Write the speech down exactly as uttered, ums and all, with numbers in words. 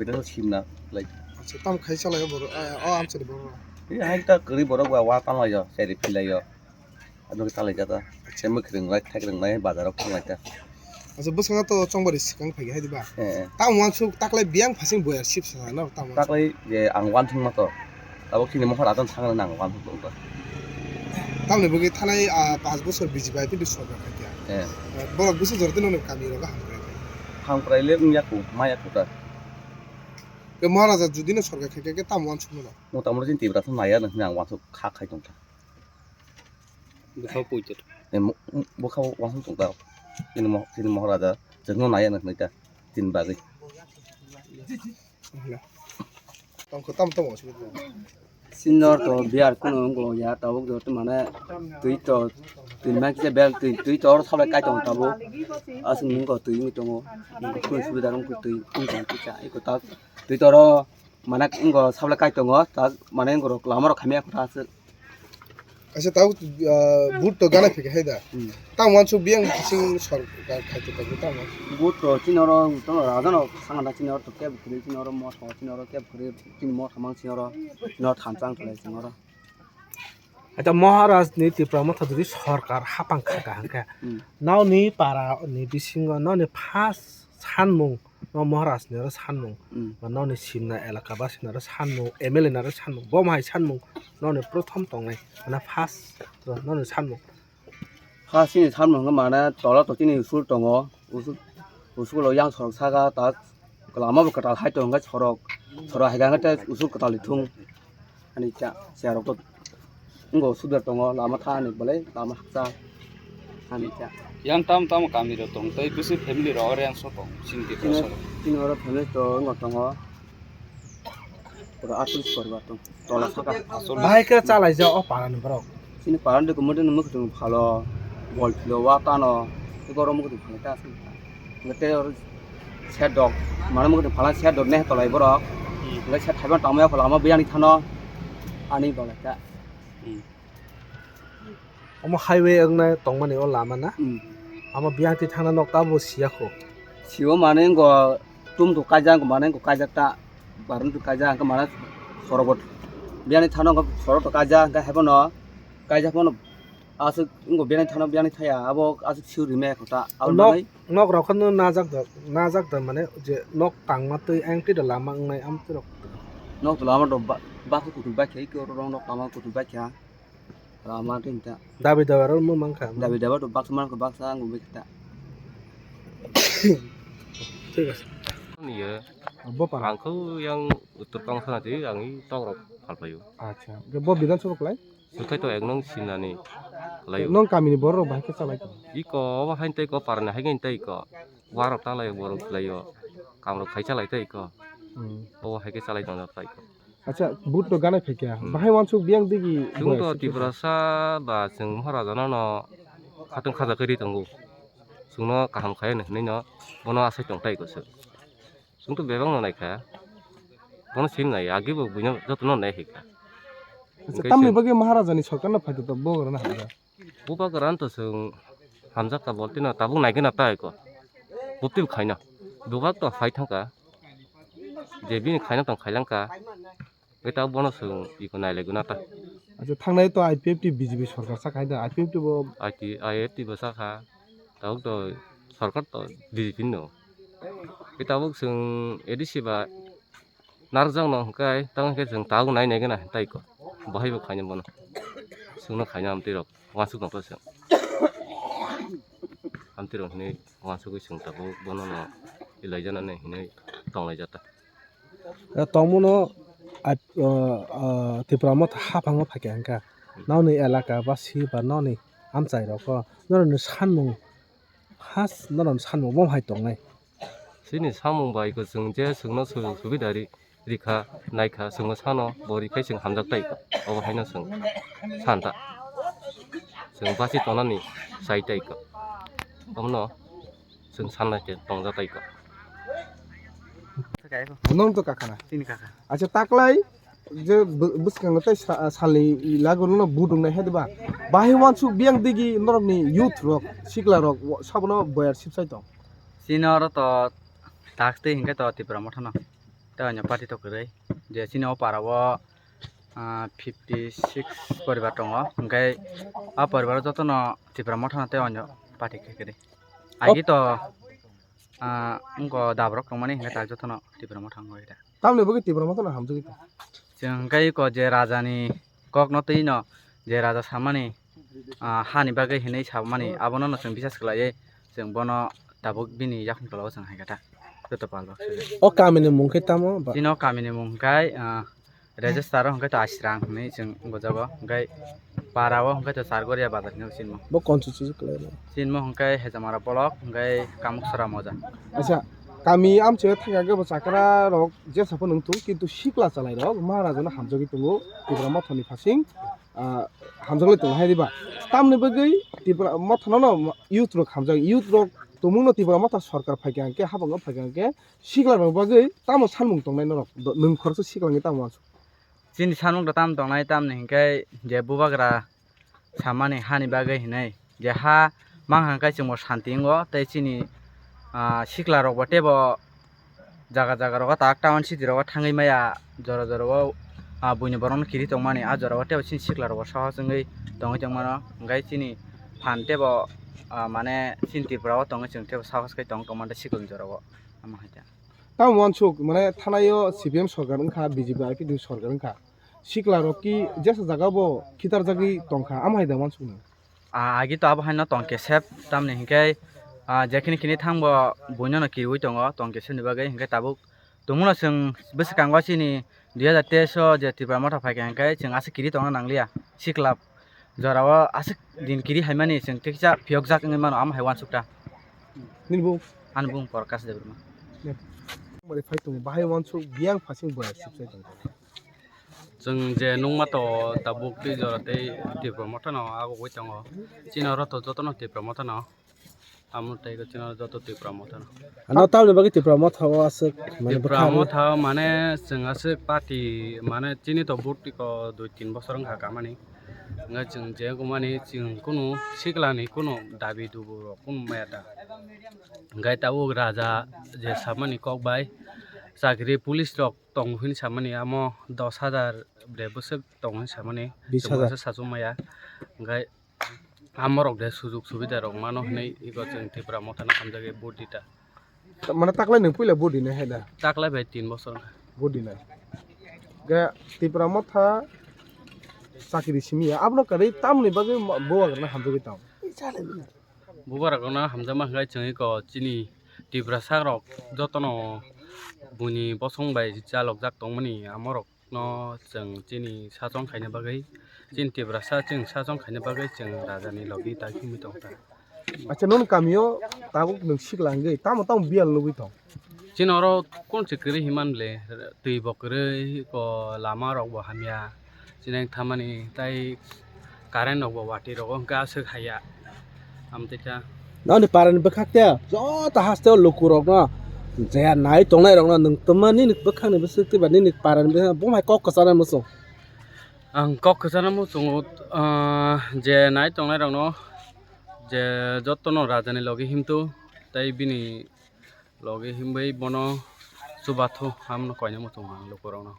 Bidal simna lai. Acha, tam khai chalai borok, a, o amchari borok. Ini hai ta kwrwi borok ba wa tang lai yo, seri philai yo. Ano ta lai jata. Acha, mwkhring lai, thaikreng lai, bazar rok thang lai ta. Acha, bwskango to chongbari swkang phai hai diba? Eh, eh. Tam wansuk taklai biyang phasing boyar sip sa na tam wansuk. Taklai je ang wansuk ma to. Tabuk chini mohor adan sangra nang wansuk tong ta. Tamni bagwi thanai, ah, panch bosor B J P I P T sorkar khaikha. Eh. Eh, borok bwswk jortino nw kami rogo hamkrai. Hamkrai le wngya ku, maya ku ta. Ke Maharaja judino sorkar khaikha ke tam wansuk mano. Mota mota chini Tiprasa naya nang hwnwi ang wansuk kha khai tong ta. Bwkha poito. Eh, mo-, mo-, bwkha wansuk tong ta. Chini mo-, chini Maharaja judino naya nang hwnwi ta. Chini bagwi. Tongkha tam tam wansuk. Sinor to biyar kuno wngkha ya tabuk joto mane twi to twi ma kisa bel twi twi to oro sabai kai tongo tabuk aswk nungkha twi wngwi tongo kuno subida wngkha twi wngkha kisa eko tak twi to oro mane wngkha sabai kai tongo tak mane wngkha lama rok hamya kha aswk. Acha tau, ah, vote to gana phikha hai da. Hmm. Tamo wansuk biyang bising sorkar khai to tamo. Vote to chini oro to raja no sanga da chini oro to kebo khri chini oro motha chini oro kebo khri chini motha mang chini oro no thansa ang khlai chini oro. Acha Maharaj ni Tipra motha jodi sorkar hapang kha kaham khe. Hmm. Nao ni para ni bisingo nao ni first sanmung no Maharaj ni oro sanmung. Hmm. Ba nao ni simna elaka ba simna oro sanmung M L A ni oro sanmung. Bo hai sanmung nao ni prothom tongnai. Mana first nao ni sanmung. First ni sanmung hwnkhe mana tola to chini usul tongo. Usul, usul o yang sorok saka tak lama bo kwtal hai tongo hwnkhe sorok. Sorok hai khe tei usul kwtal ni thung. Ani cha, cha rok to ngo sudar tongo, lama tha ani bolai, lama hakcha. Ani cha. Yang tam tam kami rok tong, tei bisi family rok ore yang so tong, sini ke Chini, so. Chini oro family to ngo tongo. Pura atul korba tong, tola saka. Asol. Bahai khe chalai ja o para ni borok. Chini para ni kumudin mukdung phalo, bol philo wa tano, goro mukdung phalo ta asol. Ngate oro Sedok, mane mukti phala sedok ne tolai borok. Hmm. Ngai sed thaiban tamo ya phala ama biyani thano ani bolai ta. Hmm. Omo highway wngnai tongmani o lama na? Hmm. Ama biyangti thangna nok tamo siya kho. Siyo mane ngo tum to kaijak mane ngo kaijak ta barun to kaijak hwnkhe mane sorok biyani thano ngo sorok to kaijak hwnkhe haiphano kaijak phano Aswk wngkha biyani thano biyani thaya, abo aswk swi rwmaya kho ta, abo Nok, bagwi nok rok no najak da, najak da mane je nok tangma twi ayang twi da lama wngnai am twi rok. Nok to lama do ba, baksa kutung baikha, iko rong nok lama kutung baikha, lama twi ta. Dabi dawa rok no mankha. Dabi dawa to baksa mankha, baksa ang bai ta. Thik ase. Niye. Bo para. Ang kho yang uttor kong sana di, ang i tok rok phalpayo. Acha. Bo Bidhan Sabha klai? Swkhe to ek nung sinani khlaio. Nung kamini borok rok bahai khe chalai tong? Iko obo hain tei iko parani haikhe tei iko. Warok talai borok khlaio. Kamrok khai chalai tei iko. Hmm. Obo haikhe chalai tong jak tai iko. Acha, vote to ganai phaikha. Hmm. Bahai wansuk biyang digi Chwng to boyas Tiprasa ba chwng Maharaja no no khatong khaja khe ri tongo. Chwngno kaham khai hwnwi no bono asai tong tai iko se. Chwng to bebak no naikha. Bono sim nai, agi bo buino joto no nai hika. Acha, hwnkhe tamni chwng bagwi Maharaja ni sorkar no phaito to bo rwna hamjak. Bubagra to chwng hamjak ka bolti no tabuk naigwna ta iko. Bupti bo khaina. Bubak to phai thangka. Je bini khaina tong khailang ka. Hwnkhe tabuk bono chwng iko nailaigwna ta. Acha, thangnai to I P F T B J P sorkar sakha hai da, I P F T bo. I T, I F T bo sakha. Tabuk to sorkar to B J P no. Hwnkhe tabuk chwng A D C ba narwkjakno hwnkhe, tamo hwnkhe chwng tabuk nai naigwna tai kok. Bahai bo khaina bono. Chwngno khaina amtwi rok. Uansuk tongkha chwng. Amtwi rok hinwi uansugwi chwng tabuk bono no elaijaknani hinwi tonglaijak ta. Eh, tongmano, ah, ah, ah, Tipra Motha haphango phaikha hwnkha. Nokni elaka ba si ba nokni amchai rok o norokni sanmung, has norokni sanmung bo hai tongnai. Chini samung bai kwchwng je chwngno su-, subida ri-, rikha, naikha, chwngno sano, bo rikhai chwng hamjak tai kha. Obo haino chwng san ta. Chwng basi tonani chai tai kha. Omono chwng sanlai khe tongjak tai kha. Nwng to kaka na? Chini kaka. Acha, taklai je bw-, bwskango tei sa-, salni lago no budung nai hai diba? Bahai wansuk biyang digi norokni youth rok, sikla rok, wa-, sabono boyar sipsai tong. Chini oro to tax twi hinkhe to Tipra Motha no. tei onyo party to kwrwi. Je chini o para o, ah, fifty six poribar tongo, hwnkhe a poribar o jotono Tipra Motha no tei onyo party khe kwrwi. Agi to, ah, wngkha dabrok tongmani, hwnkhe tak jotono Tipra Motha wngwi da. Tamni bagwi Tipra Motha no hamjagwi tong? Chwng hwnkhe iko je raja ni kok no twi no je raja samani, ah, hani bagwi hinwi samani, abono no chwng bisas khlaiwi chwng bono tabuk bini yakung tola o chwng hai kha ta joto pal baksa. O kami ni mung khe tamo ba? Chini o kami ni mung hwnkhe, ah, register o hwnkhe to Asrang hinwi chwng bujago, hwnkhe para o hwnkhe to Chargoria bazar hinwi sinmo. Bo constituency kwlai no? Sinmo hwnkhe Hejamara block, hwnkhe Kamuksora moja. Acha, kami amchwk thangya khe bo chakra rok jesa phano wng thung, kintu sikla chalai rok Maharaja no hamjagwi tongo Tipra Motha ni phasing, ah, hamjaklai tongo hai diba? Tamni bagwi Tipra Motha no, no youth rok hamjak, youth rok tongmung no Tipra Motha sorkar phaikha hwnkhe, habang o phaikha hwnkhe sikla rok bagwi tamo sanmung tongnai norok? Do-, nwng khoroksa sikla wngwi tamo uansuk? Chini sanmung rok tamo tongnai, tamni hwnkhe je bubagra samani hani bagwi hinwi, je ha mankha hwnkhe chwngbo santi wngo, tei chini, ah, sikla rokbo teibo jaga jaga rogo tak town city rogo thangwi maya, jora jora o, ah, buini borokno kiri tongmani, ah, jora o teibo chini sikla rokbo sahos wngwi tongwi tongmano, hwnkhe chini phan teibo, ah, mane chini Tripura o tongwi chwng teibo sahos khe tong tongmani sikla ni jora o, omo hai khe. Tamo uansuk, mane, thanai o C P M sorkar wngkha, B J P I P F T ni sorkar wngkha. Sikla rok ki jesa jaga bo khitar jagwi tongkha, amo hai da uansuk no? Ah, agi to abo hai no tong kesep, tamni hinkhe, ah, je khini khini thang bo buino no kirwi tongo, tong kesep ni bagwi, hinkhe tabuk tongmano chwng bwswkango chini dui hazar teis o je Tipra Motha phaikha hinkhe chwng aswk kiri tongna nangliya. Sikla jora o aswk din kiri haimani chwng tiksa phiyokjak wngwi mano, amo hai uansuk ta. Nini bung? Ani bung Prakash Debbarma. Mari phai tongo, bahai uansuk biyang phasing boya sipsai tongo. Chwng je nukma to tabuk tei jora tei Tipra Motha no agugwi tongo. Chini oro to jotono Tipra Motha no. Amo tei chini oro joto Tipra Motha no. Ano tamni bagwi Tipra Motha o aswk, mane, Tipra bwkha Motha o mane chwng aswk party, mane chini to vote ko dui tin bosor wngkha kamani. Wngkha chwng je wngmani chwng kunu sikla ni kunu dabi dubu rok kunu maya da. Wngkha tabuk raja je samani kok bai chakri police rok tongo hwnwi samani, amo dos hajar de bwswk tongo hwnwi samani, Bis hajar. Chwng bwswk sachuk maya. Hwnkhe amorok de sujug subida rok mano hwnwi iko chwng Tipra Motha no hamjagwi vote dita. Mane taklai nwng puila vote dinai hai da? Taklai bai tin bosor wngkha. Vote dinai. Ga Tipra Motha chakri simi ya, abono kwrwi tamoni bagwi ma-, bubagra no hamjagwi tong? Bubagra no hamjakma hwnkhe chwng iko chini Tiprasa rok jotono buini bosong bai chalokjak tongmani amorok no chwng chini sachong khaina bagwi, chini Tiprasa chwng sachong khaina bagwi chwng raja ni logi ta himwi tong ta. Acha, noni kamio tabuk nwng sikla hwngwi tamo tamo biyal nugwi tong? Chini oro kun se kwrwi himan le, twi bo kwrwi, ko lama rok bo hamya, chini thamani tai current rok bo watwi rogo hwnkhe aswk haiya. Amtwi kha. Noni parani bwkhak te joto haste o luku rokno je nai tongnai rokno nwng twma nini bwkhakni bwswk twiba nini parani bwkhak bo hai kok kwchana muchung. Ang kok kwchana muchungo, ah, je nai tongnai rokno je jotono rajani logi himtu tei bini logi himwi bono chubathu hamno koina muchungo ang lukurokno.